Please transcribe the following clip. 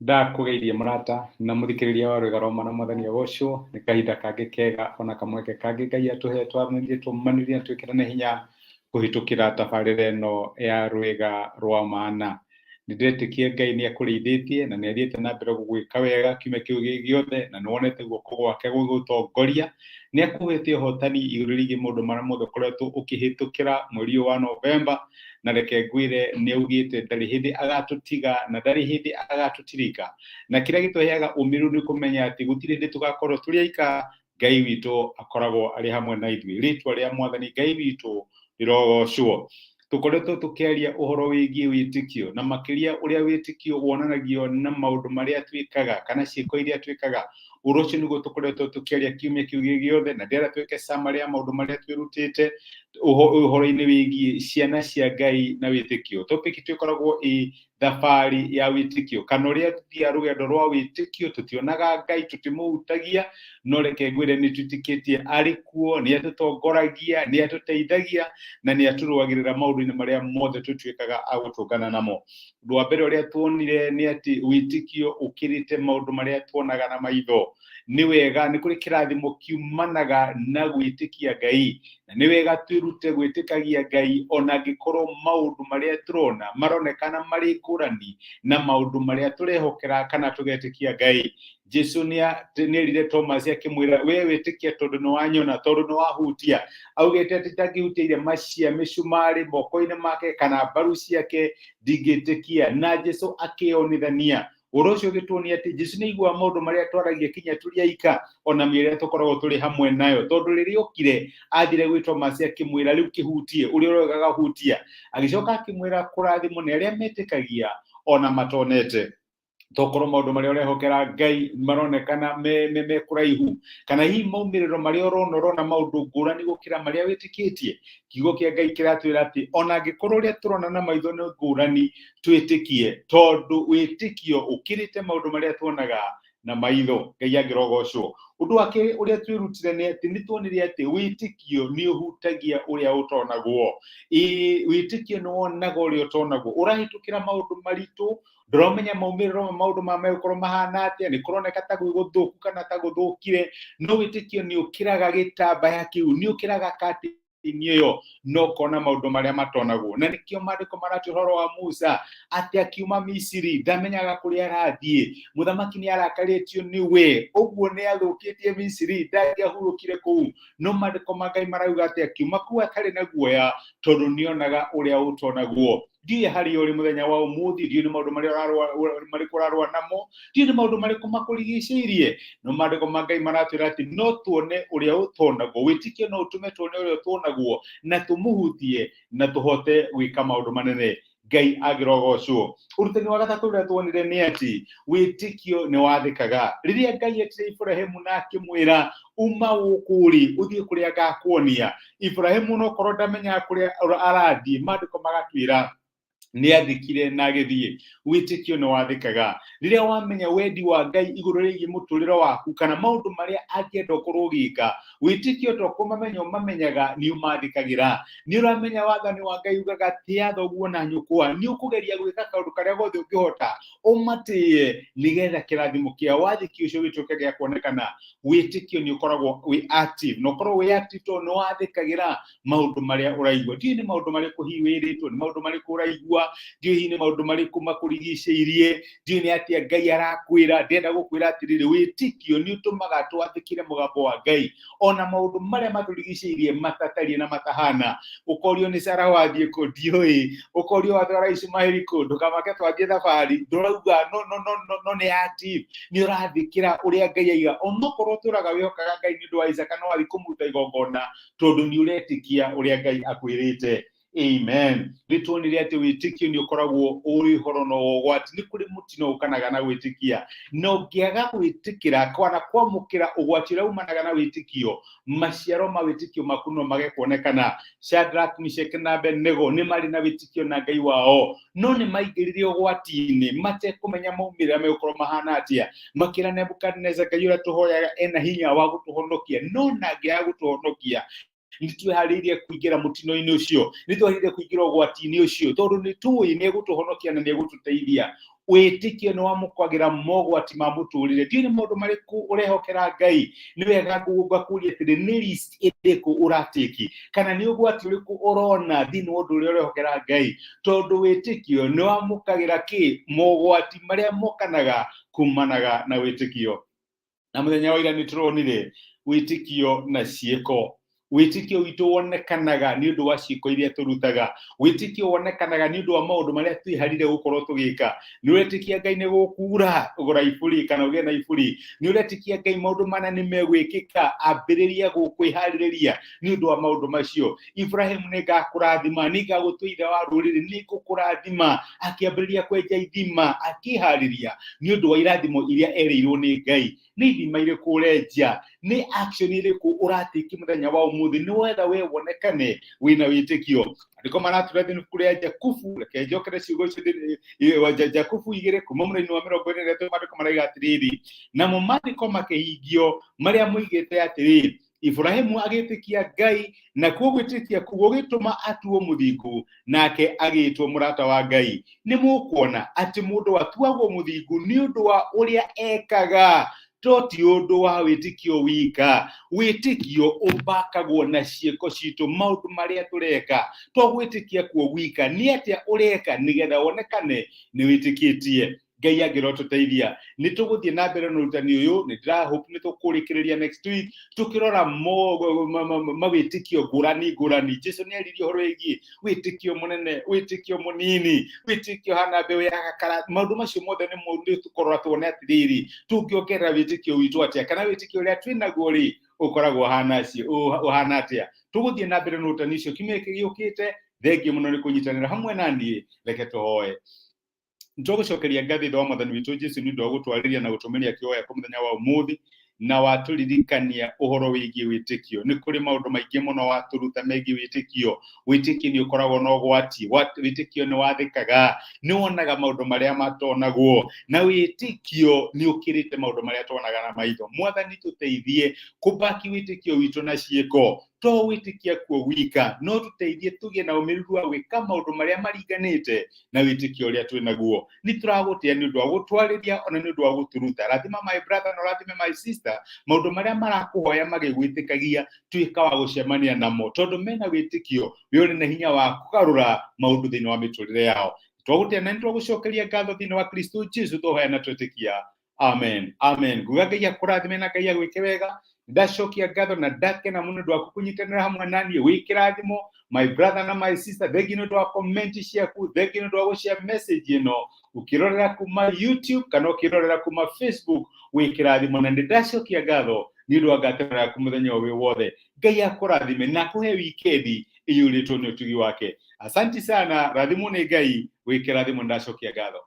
Ndakũgeithie mũrata na mũthikĩrĩria wa Rwĩga rwa Mwana Mwathani agocwo nĩ kahinda kangĩ kega ona kamweke kangĩ Ngai atũhe twaranĩrie tũmanĩrie na twĩkĩrane hinya kũhĩtũkĩra tabarĩra ĩno ya Rwĩga rwa Mana. Nĩ ndĩretĩkia Ngai nĩ akũrĩithĩtie na nĩ athiĩte na mbere gũgwĩka wega kiumia kĩu gĩ gĩothe na nĩ wonete guoko gwake gũgĩgũtongoria. Nĩ akũhete ũhotani igũrũ rĩgiĩ maũndũ marĩa mothe ũkoretwo ũkĩhĩtũkĩra mweri ũyũ wa Novemba, na reke ngwĩre nĩ augĩte ndarĩ hĩndĩ agatũtiga na ndarĩ hĩndĩ agatũtirika. Na kĩrĩa gĩtũheaga ũmĩrĩru nĩ kũmenya atĩ gũtirĩ hĩndĩ tũgakorwo tũrĩ aika, Ngai witũ akoragwo arĩ hamwe na ithuĩ. Rĩtwa rĩa Mwathani Ngai witũ rĩrogocwo. Tũkoretwo tũkĩaria ũhoro wĩgiĩ wĩtĩkio na makĩria ũrĩa wĩtĩkio wonanagio na maũndũ marĩa twĩkaga kana ciĩko iria twĩkaga. Ũhoro ũcio nĩguo tũkoretwo tũkĩaria kiumia kĩu gĩ gĩothe, na ndĩrenda twĩke summary ya maũndũ marĩa twĩrutĩte ũhoro-inĩ wĩgiĩ ciana cia Ngai na wĩtĩkio. Topic itũ ĩkoragwo ĩ thabarĩ ya wĩtĩkio, kana ũrĩa tũthiaga rũgendo rwa wĩtĩkio. Tũtionaga Ngai, tũtimũhutagia, no reke ngwĩre nĩ twĩtĩkĩtie arĩ kuo, nĩ atũtongoragia, nĩ atũteithagia na nĩ atũrũagĩrĩra maũndũ-inĩ marĩa mothe tũtuĩkaga a gũtũngana namo. Ũndũ wa mbere ũrĩa tuonire nĩ atĩ wĩtĩkio ũkĩrĩte maũndũ marĩa tuonaga na maitho. Nĩ wega, nĩ kũrĩ kĩrathimo kiumanaga na gwĩtĩkia Ngai, na nĩ wega twĩrute gwĩtĩkagia Ngai ona angĩkorwo maũndũ marĩa tũrona maronekana marĩ ngũrani na maũndũ marĩa tũrehokera kana tũgetĩkia Ngai. Jesu nĩ erire Thomas akĩmwĩra, we wĩtĩkia tondũ nĩ wanyona, tondũ nĩ wahutia. Augĩte atĩ ndangĩhutia irema cia mĩcumarĩ moko-inĩ make kana mbaru ciake, ndingĩtĩkia. Na Jesu akĩyonithania. Ũhoro ũcio ũgĩtuonia atĩ Jesu nĩ aiguaga maũndũ marĩa twaragia kinya tũrĩ aika, ona mĩrĩa tũkoragwo tũrĩ hamwe nayo. Tondũ rĩrĩa okire, athire gwĩ Thomas akĩmwĩra, rĩu kĩhutie, ũrĩa ũroigaga hutia. Agĩcoka akĩmwĩra kũrathimwo nĩ arĩa metĩkagia ona matonete. Tokorwo maũndũ marĩa ũrehokera Ngai maronekana me kũraihu, kana hihi maumĩrĩro marĩa ũrona ũrona maũndũ ngũrani gũkĩra marĩa wĩtĩkĩtie. Kiugo kĩa Ngai kĩratwĩra atĩ ona angĩkorwo ũrĩa tũrona na maitho nĩ ngũrani, twĩtĩkie, tondũ wĩtĩkio ũkĩrĩte maũndũ marĩa tuonaga na maitho. Ngai angĩrogocwo. Ũndũ wa kerĩ ũrĩa twĩrutire nĩ atĩ nĩ tuonire atĩ wĩtĩkio nĩ ũhutagia ũrĩa ũtonagwo. Ĩĩ, wĩtĩkio nĩ wonaga ũrĩa ũtonagwo. Ũrahĩtũkĩra maũndũ maritũ, ndũramenya maumĩrĩro ma maũndũ maya megũkorwo mahana atĩa, nĩ kũroneka ta gwĩ gũthũku kana ta gũthũkire, no wĩtĩkio nĩ ũkĩraga gĩtambaya kĩu, nĩ ũkĩraga curtain ĩyo, no ũkona maũndũ marĩa matonagwo. Na nĩkĩo maandĩko maratwĩra ũhoro wa Musa atĩ akiuma Misiri ndamenyaga kũrĩa arathiĩ, mũthamaki nĩ arakarĩtio nĩwe, ũguo nĩ athũkĩtie Misiri, ndangĩahurũkire kũu. No maandĩko ma Ngai marauga atĩ akiuma kũu atarĩ na guoya, tondũ nĩonaga ũrĩa ũtonagwo. Ndiũĩ harĩa ũrĩ mũthenya wa ũmũthĩ, ndiũĩ nĩ maũndũ marĩa marĩkũ ũrarũa namo, ndiũĩ nĩ maũndũ marĩkũ makũrigicĩirie, no maandĩko ma Ngai maratwĩra atĩ no tuone ũrĩa ũtonagwo. Wĩtĩkio no ũtũme tuone ũrĩa ũtonagwo na tũmũhutie na tũhote gwĩka maũndũ manene. Ngai angĩrogocwo. Ũrutani wa gatatũ ũrĩa tuonire nĩ atĩ wĩtĩkio nĩ wathĩkaga. Rĩrĩa Ngai etire Iburahĩmu na akĩmwĩra, uma gũkũ ũrĩ ũthiĩ kũrĩa ngakuonia, Iburahĩmu no korwo ndamenyaga kũrĩa arathiĩ, maandĩko magatwĩra nĩ athĩkire na agĩthiĩ. Wĩtĩkio nĩ wathĩkaga. Rĩrĩa wamenya wendi wa Ngai igũrũ rĩgiĩ mũtũrĩre waku kana maũndũ marĩa angĩenda ũkorwo ũgĩka, wĩtĩkio to kũmamenya ũmamenyaga, nĩ ũmathĩkagĩra. Nĩ ũramenya wathani wa Ngai ugaga tĩa thoguo na nyũkwa, nĩ ũkũgeria gwĩka kaũndũ karĩa gothe ũngĩhota ũmatĩe nĩgetha kĩrathimo kĩa wathĩki ũcio gĩtuĩke gĩa kuonekana. Wĩtĩkio nĩ ũkoragwo wĩ active, na ũkoragwo wĩ active tondũ nĩ wathĩkagĩra maũndũ marĩa ũraigua. Ndiũĩ nĩ maũndũ marĩkũ hihi wĩrĩtwo, nĩ maũndũ marĩkũ ũraigua, ndiũĩ hihi nĩ maũndũ marĩkũ makũrigicĩirie, ndiũĩ nĩ atĩa Ngai arakwĩra. Ndĩrenda gũkwĩra atĩrĩrĩ, wĩtĩkio nĩ ũtũmaga twathĩkĩre mũgambo wa Ngai ona maũndũ marĩa matũrigicĩirie matatariĩ na matahana. Ũkorio nĩ Sarah wathiĩ kũ? Ndiũĩ. Ũkorio watwara Ishumaeli kũ? Ndũkamake twathiĩ thabarĩ. Ndũrauga no, no, no, no, no nĩ active, nĩ ũrathĩkĩra ũrĩa Ngai aiga. Onokorwo ũtũraga wĩhokaga Ngai nĩ ũndũ wa Isaka, no wathiĩ kũmũruta igongona tondũ nĩ ũretĩkia ũrĩa Ngai akwĩrĩte. Amen. Nĩ tuonire atĩ wĩtĩkio nĩ ũkoragwo ũrĩ ũhoro na ũgwati. Nĩ kũrĩ mũtino ũkanaga na gwĩtĩkia, na ũngĩaga gwĩtĩkĩra kana kwamũkĩra ũgwati ũrĩa umanaga na wĩtĩkio, maciaro ma wĩtĩkio maku no mage kuonekana. Shadrach, Meshach na Abednego nĩ marĩ na wĩtĩkio na Ngai wao, no nĩ maingĩrire ũgwati-inĩ matekũmenya maumĩrĩra megũkorwo mahana atĩa. Makĩra Nebukadneza, Ngai ũrĩa tũhoyaga ena hinya wa gũtũhonokia, no na angĩaga gũtũhonokia, Nĩ twĩharĩirie kũingĩra mũtino-inĩ ũcio, nĩ twĩharĩirie kũingĩra ũgwati-inĩ ũcio, tondũ nĩ tũĩ nĩ egũtũhonokia na nĩ egũtũteithia. Wĩtĩkio nĩ wamũkagĩra mogwati ma mũtũrĩre. Ndiũĩ nĩ maũndũ marĩkũ ũrehokera Ngai. Nĩ wega ngakũria atĩrĩ, nĩ risk ĩrĩkũ ũratĩki, kana nĩ ũgwati ũrĩkũ ũrona thĩinĩ wa ũndũ ũrĩa ũrehokera Ngai? Tondũ wĩtĩkio nĩ wamũkagĩra kĩ? Mogwati marĩa mokanaga kumanaga na wĩtĩkio. Na mũthenya wa ira nĩ tũronire wĩtĩkio na ciĩko. Wĩtĩkio witũ wonekanaga nĩ ũndũ wa ciĩko iria tũrutaga. Wĩtĩkio wonekanaga nĩ ũndũ wa maũndũ marĩa twĩharire gũkorwo tũgĩka. Nĩ ũretĩkia Ngai nĩ gũkura, gũra iburi kana ũgĩe na iburi. Nĩ ũretĩkia Ngai maũndũ mana nĩ megwĩkĩka, ambĩrĩria kwĩharĩrĩria nĩ ũndũ wa maũndũ macio. Ibrahim, nĩ ngakũrathima, nĩ ngagũtua ithe wa rũrĩrĩ, nĩ ngũkũrathima. Akĩambĩrĩria kwenja ithima, akĩharĩria nĩ ũndũ wa irathimo iria erĩirwo nĩ Ngai. Nĩ ithima irĩkũ ũrenja? Nĩ action ĩrĩkũ ũratĩki mũthenya wa ũmũthĩ nĩ wetha we wonekane wĩna wĩtĩkio? Andĩko maratũra thĩinĩ ibuku rĩa Jakubu, reke njokere ciugo icio Jakubu 2 kuma mũraini wa 23, maandĩko maraiga atĩrĩrĩ, namo maandĩko makĩhingio marĩa moigĩte atĩrĩ, Iburahĩmu agĩtĩkia Ngai, nakuo gwĩtĩkia kũu gũgĩtũma atuo mũthingu, nake agĩĩtwo mũrata wa Ngai. Nĩ mũkuona atĩ mũndũ atuagwo mũthingu nĩ ũndũ wa ũrĩa ekaga, to ti ũndũ wa wĩtĩkio wika. Wĩtĩkio ũbakagwo na ciĩko citũ, maũndũ marĩa tũreka, to gwĩtĩkia kuo gwika. Nĩ atĩa ũreka nĩgetha wonekane nĩ wĩtĩkĩtie? Ngai angĩrotũteithia, nĩ tũgũthiĩ na mbere na ũrutani ũyũ. Nĩ ndĩrahope nĩ tũkũrĩkĩrĩria next week tũkĩrora mawĩtĩkio ngũrani ngũrani. Jesu nĩ aririe ũhoro wĩgiĩ wĩtĩkio mũnene, wĩtĩkio mũnini, wĩtĩkio hana mbeũ ya gakara. Maũndũ macio mothe nĩ nĩ tũkorora tuone atĩrĩrĩ, tũngĩongerera wĩtĩkio witũ atĩa, kana wĩtĩkio ũrĩa twĩ naguo rĩ, ũkoragwo ũhana atĩa. Tũgũthiĩ na mbere na ũrutani ũcio kiumia gĩkĩ gĩũkĩte. Thengiũ mũno nĩ kũnyitanĩra hamwe na niĩ. Reke tũhoe. Nĩtwagũcokeria ngatho, Ithe wa Mwathani witũ Jesu, nĩ ũndũ wa gũtwarĩria na gũtũmĩria kiugo gĩaku mũthenya wa ũmũthĩ, na watũririkania ũhoro wĩgiĩ wĩtĩkio. Nĩ kũrĩ maũndũ maingĩ mũno watũruta megiĩ wĩtĩkio. Wĩtĩkio nĩ ũkoragwo na ũgwati, wĩtĩkio nĩ wathĩkaga, nĩ wonaga maũndũ marĩa matonagwo, na wĩtĩkio nĩ ũkĩrĩte maũndũ marĩa tuonaga na maitho. Mwathani, tũteithie kũbaki wĩtĩkio witũ na ciĩko, to gwĩtĩkia kuo gwika, no tũteithie tũgĩe na ũmĩrĩru wa gwĩka maũndũ marĩa maringanĩte na wĩtĩkio ũrĩa twĩ naguo. Nĩ tũragũtĩa nĩ ũndũ wa gũtwarĩria ona nĩ ũndũ wa gũtũruta. Rathima my brother na ũrathime my sister, maũndũ marĩa marakũhoya magĩgwĩtĩkagia, tuĩka wa gũcemania namo, tondũ mena wĩtĩkio wĩ ũrĩ na hinya wa kũgarũra maũndũ thĩinĩ wa mĩtũrĩre yao. Twagũtĩa na nĩ twagũcokeria ngatho thĩinĩ wa Kristo Jesu, tũhoya na twĩtĩkia, amen, amen. Nguga Ngai akũrathime na Ngai agwĩke wega. Ndacokia ngatho na ndakena mũno ũndũ waku kũnyitanĩra hamwe na niĩ. Wĩ kĩrathimo, my brother na my sister. Thengi nĩ ũndũ wa comment ciaku, thengi nĩ ũndũ wa gũshare message ĩno ũkĩrorera kuma YouTube kana ũkĩrorera kuma Facebook. Wĩ kĩrathimo na nĩ ndacokia ngatho nĩ ũndũ wa ngatanĩro yaku mũthenya ũyũ wothe. Ngai akũrathime na akũhe wikendi ĩiyũrĩtwo nĩ ũtugi wake. Asanti sana, rathimwo nĩ Ngai. Wĩ kĩrathimo, ndacokia ngatho.